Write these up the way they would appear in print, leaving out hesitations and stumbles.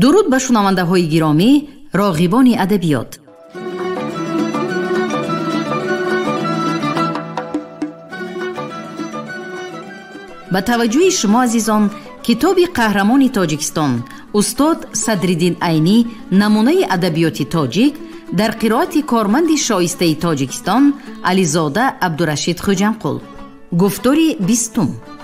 Дуруд ба шунавандаҳои гиромӣ, роғибони адабиёт. Ба таваҷҷӯҳи шумо азизон, китоби қаҳрамони Тоҷикистон устод Садриддин Айнӣ намунаи адабиёти тоҷик дар қироати корманди шоистаи Тоҷикистон Ализода Абдурашид Хуҷамқул. Гуфтори 20.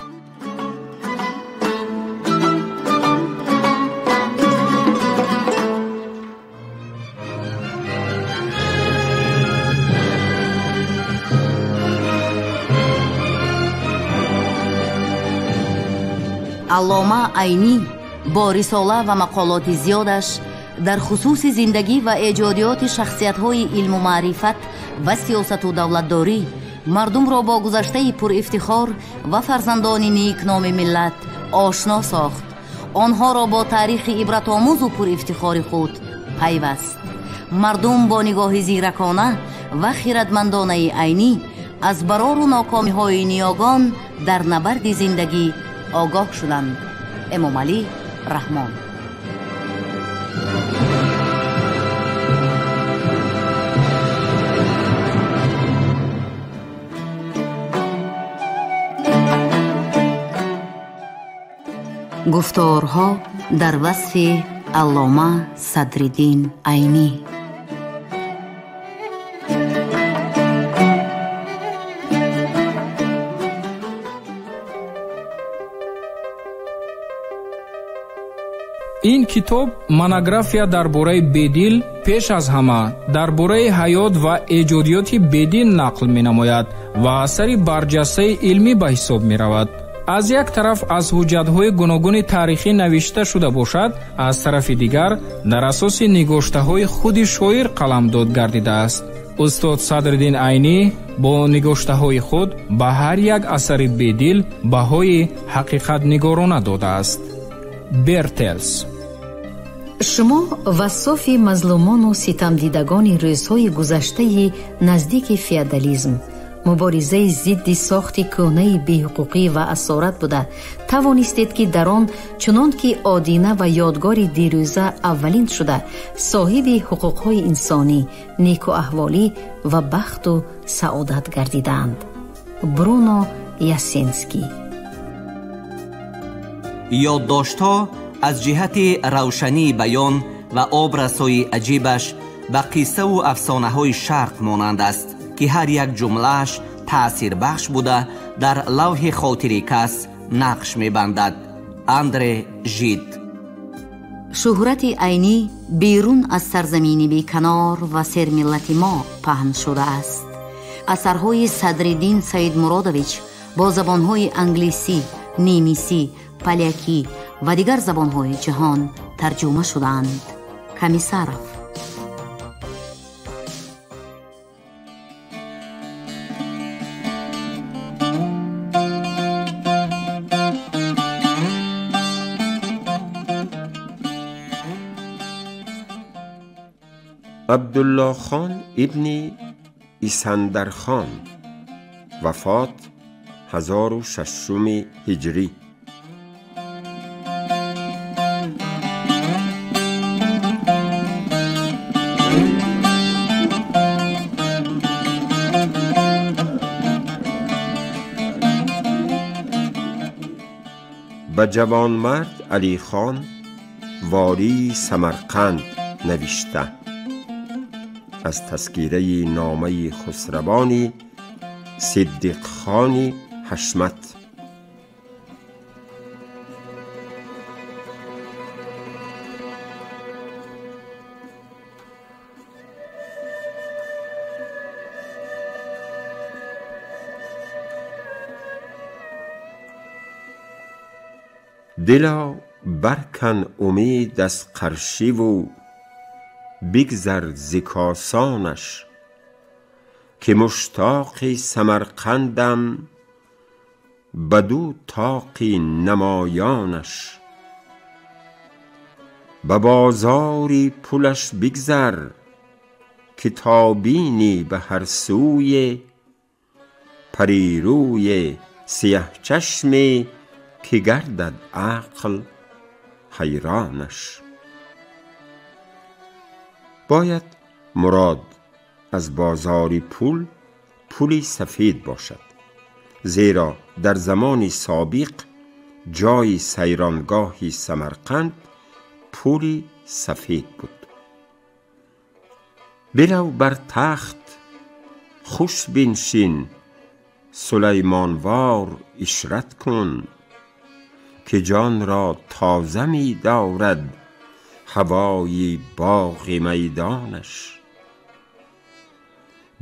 Аллома Айнӣ бо рисола ва мақолоти зиёдаш дар хусуси зиндагӣ ва эҷодиёти шахсиятҳои илму маърифат ва сиёсату давлатдорӣ мардумро бо гузаштаи пурифтихор ва фарзандони никноми миллат ошно сохт, онҳоро бо таърихи ибратомӯзу пурифтихори худ пайваст. Мардум бо нигоҳи зиракона ва хиратмандонаи Айнӣ аз барору нокомиҳои ниёгон дар набарди зиндагӣ огоҳ шуданд. Эмомалӣ Раҳмон. Гуфторҳо дар васфи Аллома Садриддин Айнӣ. Ин китоб монография дар бораи Бедил пеш аз ҳама дар бораи ҳаёт ва эҷодиёти Бедил нақл менамояд ва асари барҷастаи илмӣ ба ҳисоб меравад. Аз як тараф аз ҳуҷҷатҳои гуногуни таърихӣ навишта шуда бошад, аз тарафи дигар дар асоси нигоштаҳои худи шоир қаламдод гардидааст. Устод Садриддин Айнӣ бо нигоштаҳои худ ба ҳар як асари Бедил баҳои ҳақиқатнигорона додааст. Бертелс. Шумо вассофи мазлумону ситамдидагони рӯзҳои гузаштаи наздики феодализм, муборизаи зидди сохти кӯҳнаи беҳуқуқӣ ва асорат буда, тавонистед, ки дар он чунон ки одина ва ёдгори дирӯза аввалин шуда, соҳиби ҳуқуқҳои инсонӣ, некуаҳволӣ ва бахту саодат гардидаанд. Бруно Ясенский. Ёддоштҳо аз ҷиҳати равшании баён ва образҳои аҷибаш ба қиссаву афсонаҳои шарқ монанд аст, ки ҳар як ҷумлааш таъсирбахш буда дар лавҳи хотири кас нақш мебандад. Андре Жид. Шӯҳрати Айнӣ берун аз сарзамини беканор ва сермиллати мо паҳн шудааст. Асарҳои Садриддин Саидмуродович бо забонҳои англисӣ, немисӣ, полякӣ ва дигар забонҳои ҷаҳон тарҷума шудаанд. Комиссаров. Абдулло хон ибни Исандархон, вафот 1006 ҳиҷрӣ. Ба ҷавонмард Алихон вории Самарқанд навишта. Аз тазкираи номаи хусравони Сиддиқхони Ҳашмат. Дило баркан умед аз қаршиву бигзар зи косонаш, ки муштоқи Самарқандам баду тоқи намоёнаш. Ба бозори пулаш бигзар, ки тобинӣ ба ҳар сӯе, парирӯи сияҳчашме ки гардад ақл ҳайронаш. باید مراد از بازار پول پولی سفید باشد، زیرا در زمان سابق جای سیرانگاه سمرقند پولی سفید بود. برو بر تخت خوش بنشین، سلیمانوار عشرت کن، که جان را تازه می دارد هوای باغ میدانش.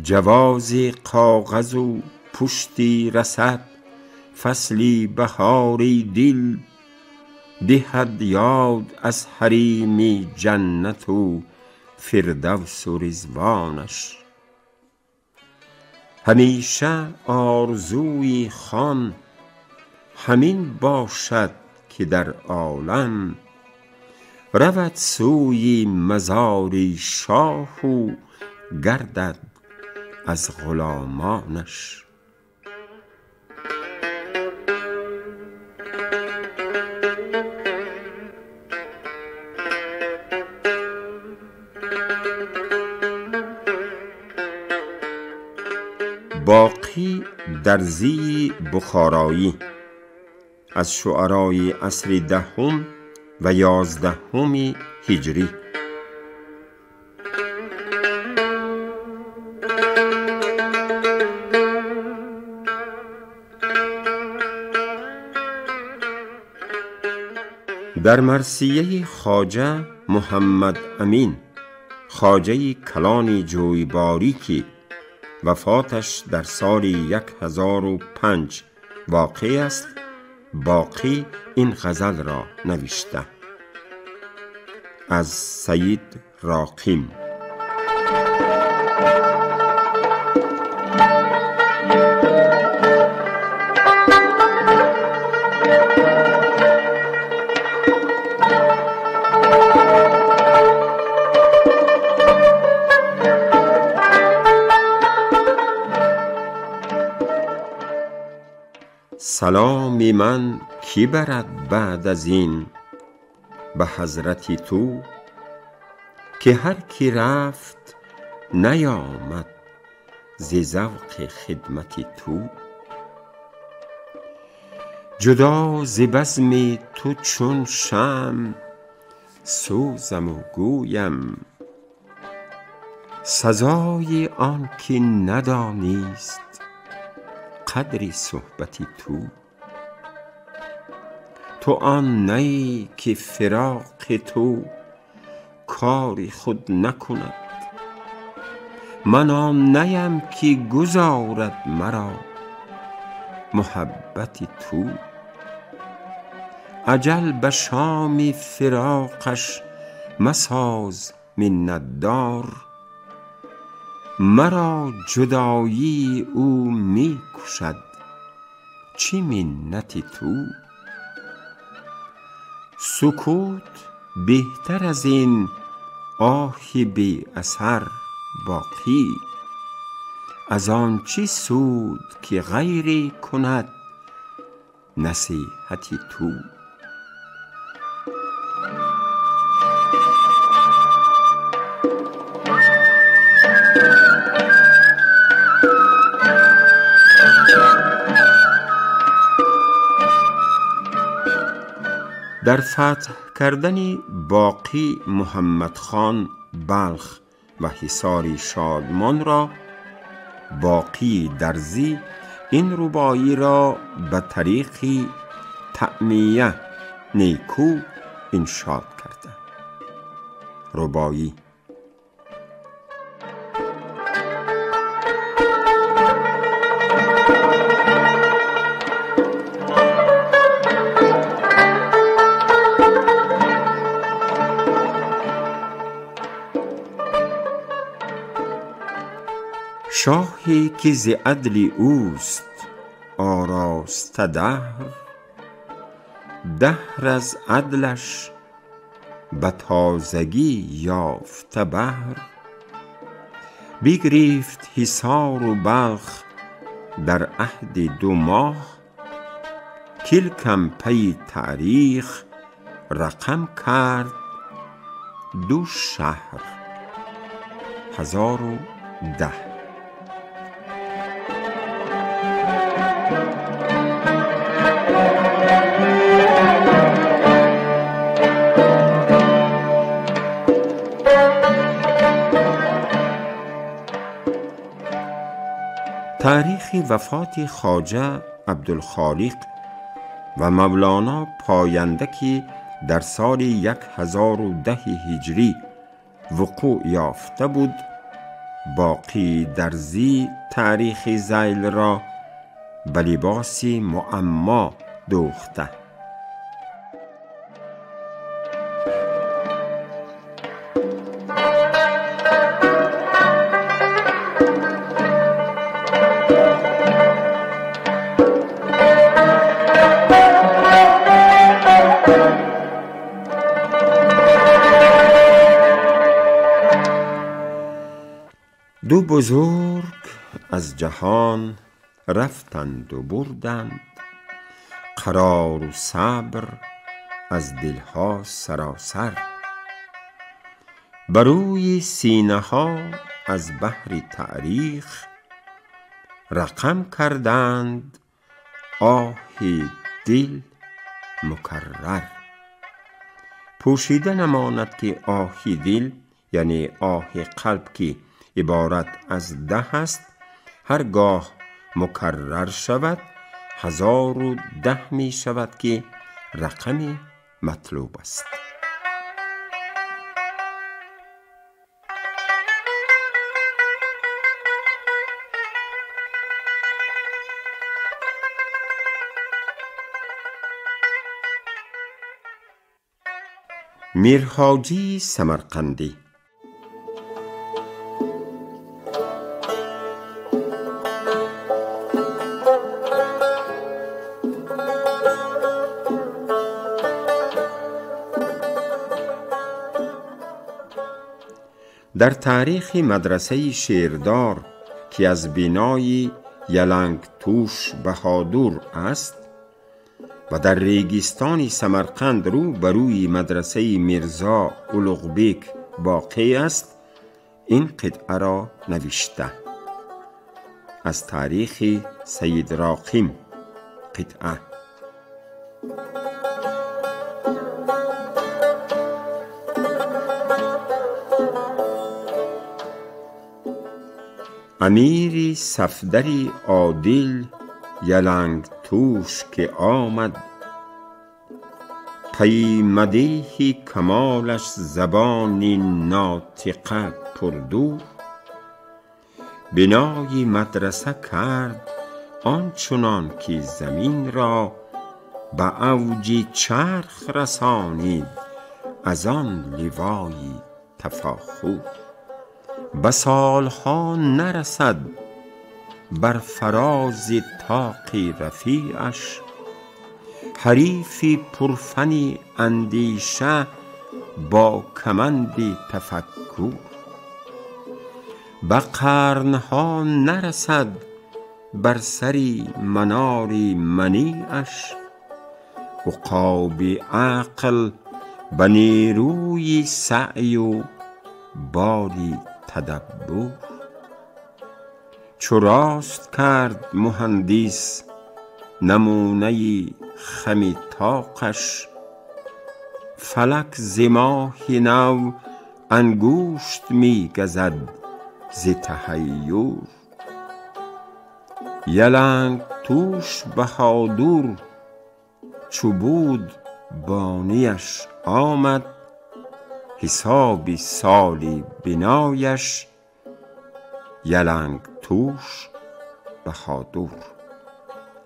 جواز کاغذ و پشتی رسد، فصلی بهاری دل دهد یاد از حریم جنت و فردوس و رضوانش. همیشه آرزوی خان همین باشد که در عالم رود سوی مزار شاه و گردد از غلامانش. باقی درزی بخارایی از شعرای عصر دهم و 11 هجری. در مرثیه خواجه محمد امین، خواجه کلان جویباری که وفاتش در سال 1005 واقع است، باقی این غزل را نوشته. از سید راقیم. سلام من کی برد بعد از این به حضرت تو، که هر کی رفت نیامد ز ذوق خدمت تو. جدا ز بزم تو چون شمع سوزم و گویم، سزای آن که ندانیست قدر صحبت تو. تو آن نی که فراق تو کار خود نکند، من آن نیم که گذارد مرا محبت تو. اجل به شام فراقش مساز منت دار، مرا جدایی او می کشد چه منت تو. سکوت بهتر از این آه بی اثر باقی، از آن چه سود که غیری کند نصیحت تو. در فتح کردن باقی محمد خان بلخ و حصار شادمان را، باقی درزی این رباعی را به طریق تعمیه نیکو انشاد کرده. رباعی: شاهی که ز عدل اوست آراسته دهر، دهر از عدلش به تازگی یافته بهر. بگرفت حصار و بلخ در عهد 2 ماه، کلکم پی تاریخ رقم کرد 2 شهر. 1010. تاریخ وفات خواجه عبدالخالق و مولانا پاینده که در سال 1010 هجری وقوع یافته بود، باقی در زی تاریخ ذیل را به لباس معما دوخته. دو بزرگ از جهان رفتند و بردند قرار و صبر از دلها سراسر. بروی سینه ها از بحر تاریخ رقم کردند آه دل مکرر. پوشیده نماند که آه دل یعنی آه قلب که عبارت از 10 است، هرگاه مکرر شود 1010 می شود که رقم مطلوب است. میرحاجی سمرقندی. در تاریخ مدرسه شیردار که از بنای یلنگتوش بهادر است و در ریگستان سمرقند رو بروی مدرسه میرزا اولوغبیک باقی است، این قطعه را نوشته. از تاریخ سید راقم قطعه. امیر صفدر عادل یلنگتوش که آمد، پی مدیح کمالش زبان ناطقه پردور. بنای مدرسه کرد آنچنان که زمین را به اوج چرخ رسانید از آن لوای تفاخر. به سالها نرسد بر فراز طاق رفیعش، حریف پرفن اندیشه با کمند تفکر. به قرنها نرسد بر سر منار منیعش، عقاب عقل به نیروی سعی و بال تدبر. چو راست کرد مهندس نمونه خم طاقش، فلک ز ماه نو انگشت می گزد ز تحیر. یلنگتوش بهادر چو بود بانیش آمد، حساب سال بنایش یلنگتوش بهادر.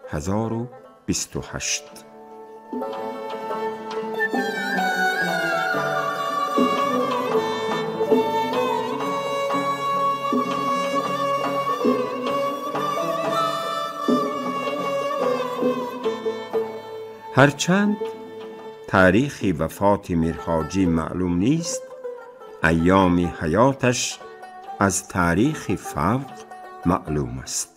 1028. هرچند تاریخ وفات میرحاجی معلوم نیست، ایام حیاتش از تاریخ فوق معلوم است.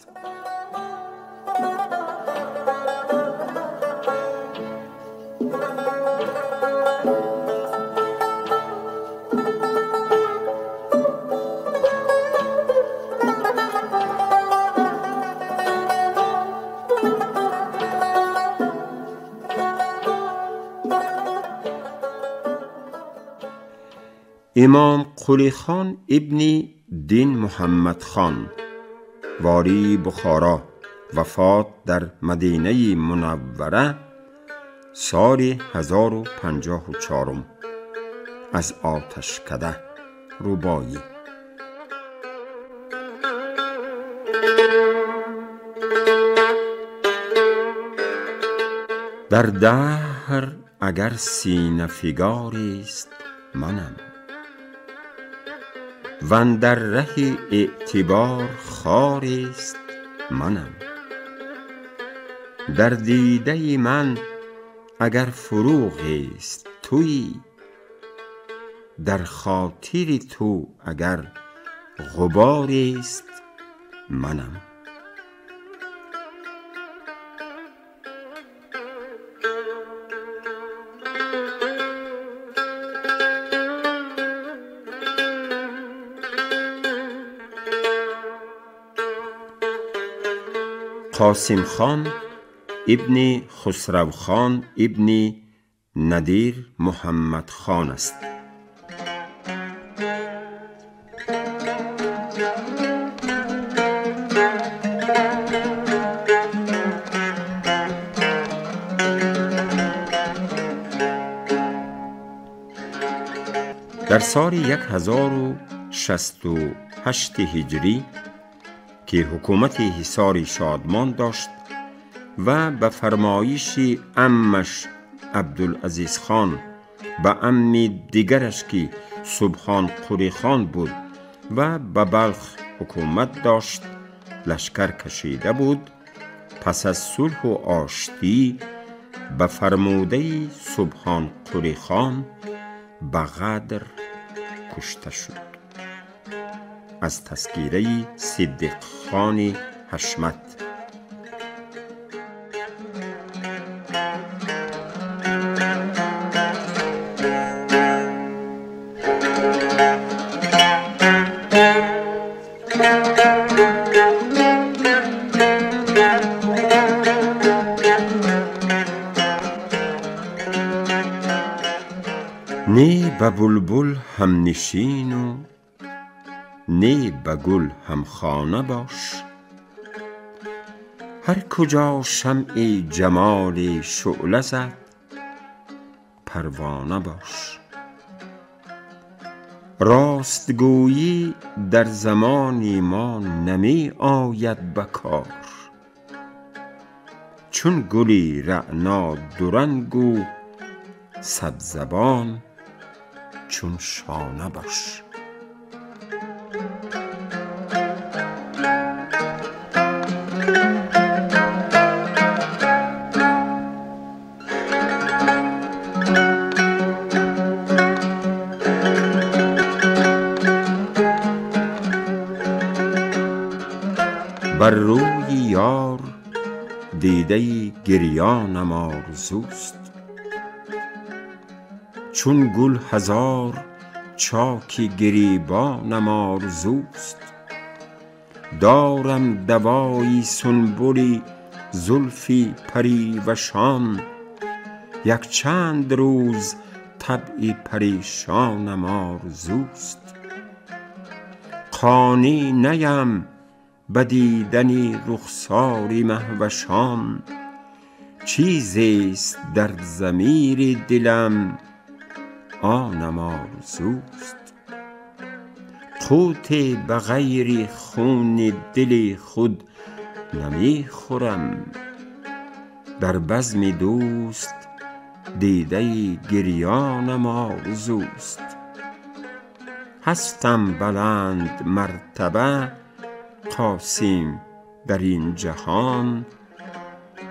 Имом Қулихон ибни Дин Муҳаммадхон, вори Бухоро, вафот дар Мадинаи Мунаввара соли 1054 аз оташкада. Рубоӣ. Дар даҳр агар сина фигарист манам, вандар раҳи эътибор хорист манам. Дар дидаи ман агар фурӯғест туӣ, дар хотири ту агар ғуборист манам. Қосим хон ибни Хусрав хон ибни Надир Муҳаммад хон аст. Дар соли 1068 ҳиҷрӣ ки ҳукумати ҳисори Шодмон дошт ва ба фармоиши аммаш Абдулазиз хон ба амми дигараш ки Субҳон Қулихон буд ва ба Балх ҳукумат дошт лашкар кашида буд, пас аз сулҳу оштӣ ба фармудаи Субҳон Қулихон ба ғадр кушта шуд. Аз тазкираи Сиддиқхони Ҳашмат. Не ба булбул ҳамнишину не ба гул ҳамхона бош, ҳар куҷо шамъи ҷамоли шӯъла зад парвона бош. Ростгӯйӣ дар замони мо нами ояд ба кор, чун гули раъно дурангу сабзабон чун шона бош. Бар рӯи ёр дидаи гирёнам орзуст, чун гул ҳазор чоки гиребонам орзуст. Дорам давои сунбули зулфи паривашон, якчанд рӯз табъи парешонам орзуст. Қонӣ наям ба дидани рухсори маҳвашон, чизест дар замири дилам онам орзуст. Қуте ба ғайри хуни дили худ намехӯрам, дар базми дӯст дидаи гирёнам орзуст. Ҳастам баланд мартаба Қосим дар ин ҷаҳон,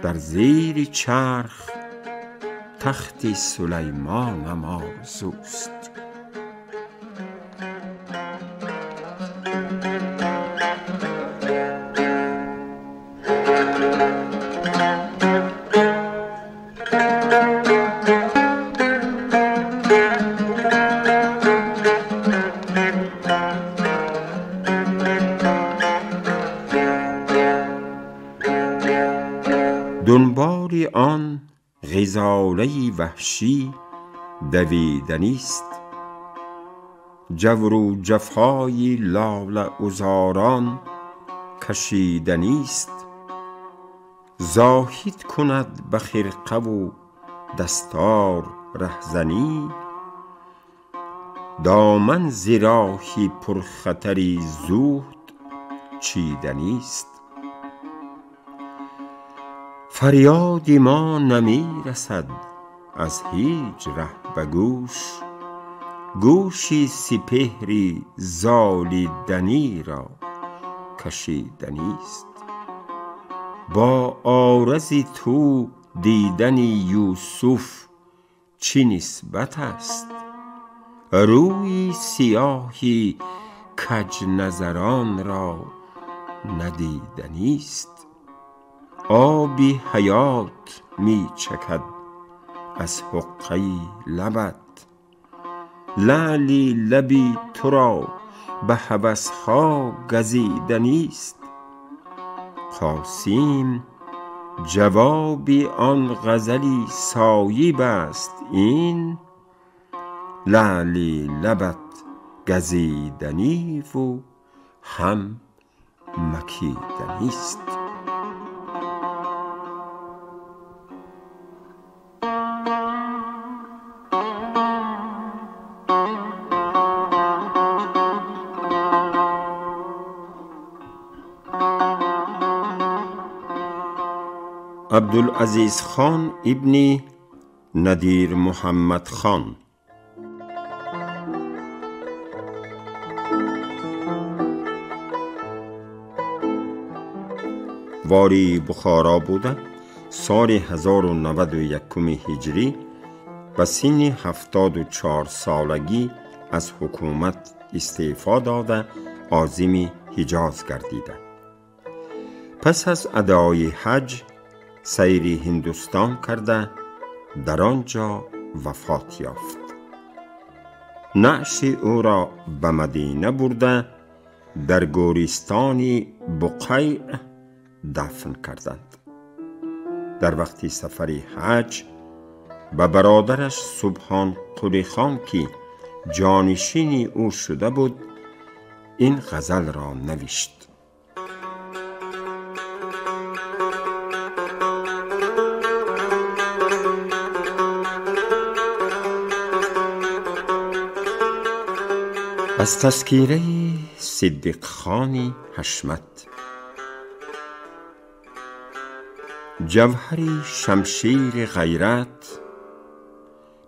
дар зери чарх тахти Сулаймонам орзуст. Дунболи он ғизолаи ваҳшӣ давиданист, جور و جفای لاله عذاران کشیدنیست. زاهد کند به خرقه و دستار رهزنی، دامن ز راهی پرخطری زهد چیدنیست. فریاد ما نمی رسد از هیچ ره به گوش، گوشی سپهری زالی دنی را کشیدنیست. با عارض تو دیدن یوسف چه نسبت است، روی سیاهی کج نظران را ندیدنیست. آبی حیات می چکد از حقه لبت، لعلی لبی تو را به هوس ها گزیدنیست. قاسم جوابی آن غزلی صایب است این، لعلی لبت گزیدنی و هم مکیدنیست. عبدالعزیز خان ابن نادر محمد خان. واری بخارا بوده، سال 1091 هجری به سن 74 سالگی از حکومت استعفا داده، عازم حجاز گردیده. پس از ادای حج سیر هندوستان کرده، در آنجا وفات یافت. نعش او را به مدینه برده، در گورستان بقیع دفن کردند. در وقت سفر حج به برادرش سبحان قلی خان که جانشین او شده بود این غزل را نوشت. از تذکیره صدیق خان حشمت. جوهر شمشیر غیرت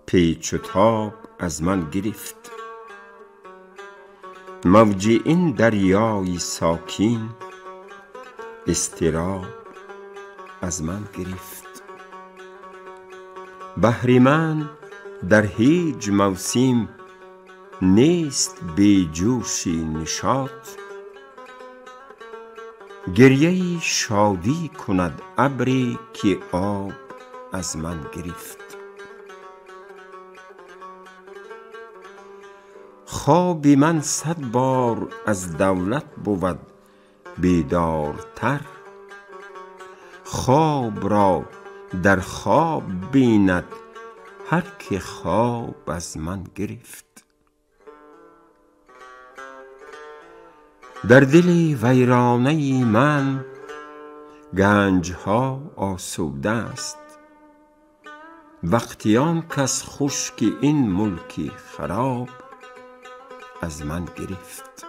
پیچ و تاب از من گرفت، موج این دریای ساکین اضطراب از من گرفت. بحر من در هیچ موسم نیست بی جوش نشاط، گریه شادی کند ابری که آب از من گرفت. خواب من 100 بار از دولت بود بیدارتر، خواب را در خواب بیند هر که خواب از من گرفت. در دل ویرانه من گنج ها آسوده است، وقتی آن کس خشک این ملک خراب از من گرفت.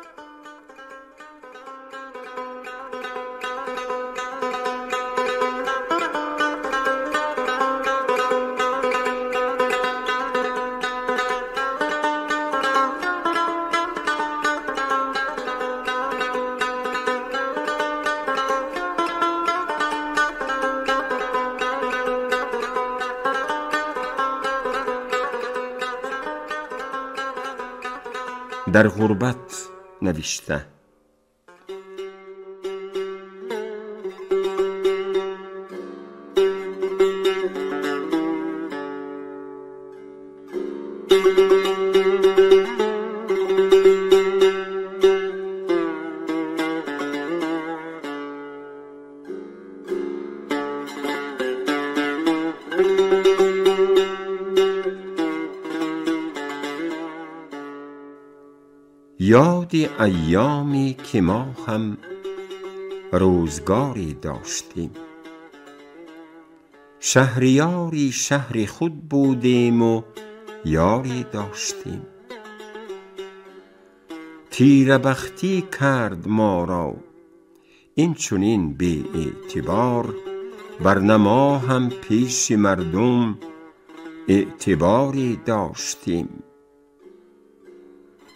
در غربت نوشته. یاد ایامی که ما هم روزگاری داشتیم. شهریاری شهر خود بودیم و یاری داشتیم. تیره بختی کرد ما را این چنین بی اعتبار، ورنه ما هم پیش مردم اعتباری داشتیم.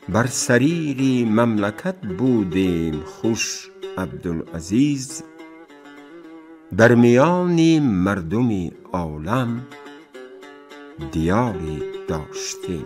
بر سریر مملکت بودیم خوش عبدالعزیز، در میان مردم عالم دیاری داشتیم.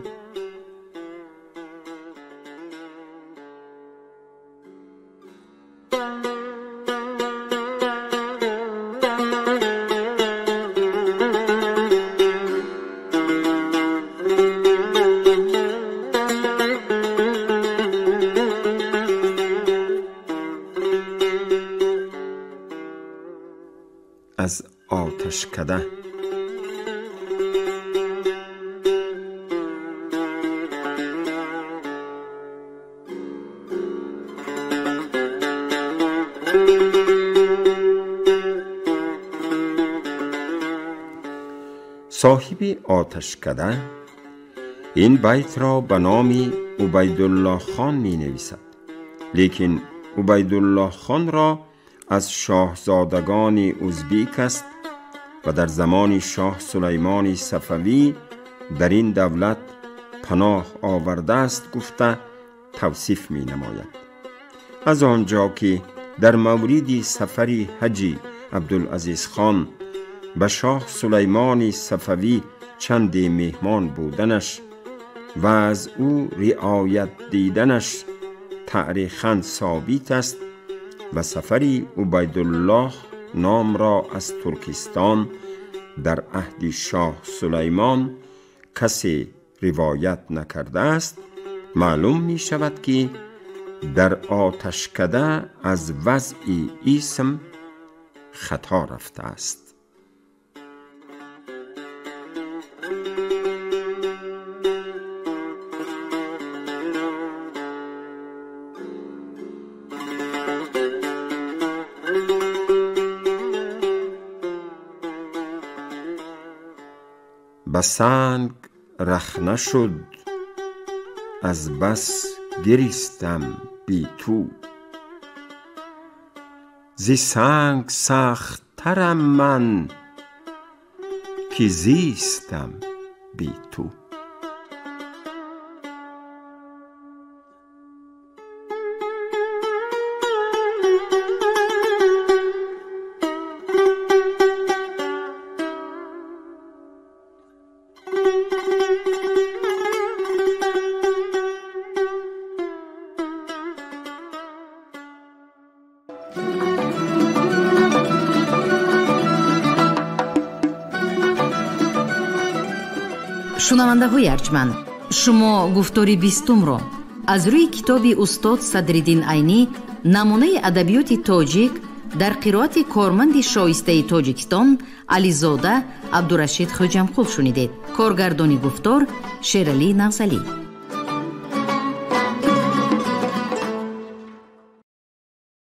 از آتشکده. صاحب آتشکده این بیت را به نام عبیدالله خان می نویسد، لیکن عبیدالله خان را از شاهزادگان ازبیک است و در زمان شاه سلیمان صفوی در این دولت پناه آورده است گفته توصیف می نماید. از آنجا که در مورد سفر حج عبدالعزیز خان به شاه سلیمان صفوی چندی مهمان بودنش و از او رعایت دیدنش تاریخاً ثابت است و سفر عبیدالله نام را از ترکستان در عهد شاه سلیمان کسی روایت نکرده است، معلوم می شود که در آتشکده از وضع اسم خطا رفته است. به سنگ رخنه شد از بس گریستم بی تو، ز سنگ سخت ترم من که زیستم بی تو. Шунавандаҳои арҷманд, шумо гуфтори бистумро аз рӯи китоби устод Садриддин Айнӣ намунаи адабиёти тоҷик дар қироати корманди шоистаи Тоҷикистон Ализода Абдурашид Хоҷамқул шунидед. Коргардони гуфтор Шералӣ Нағзалӣ.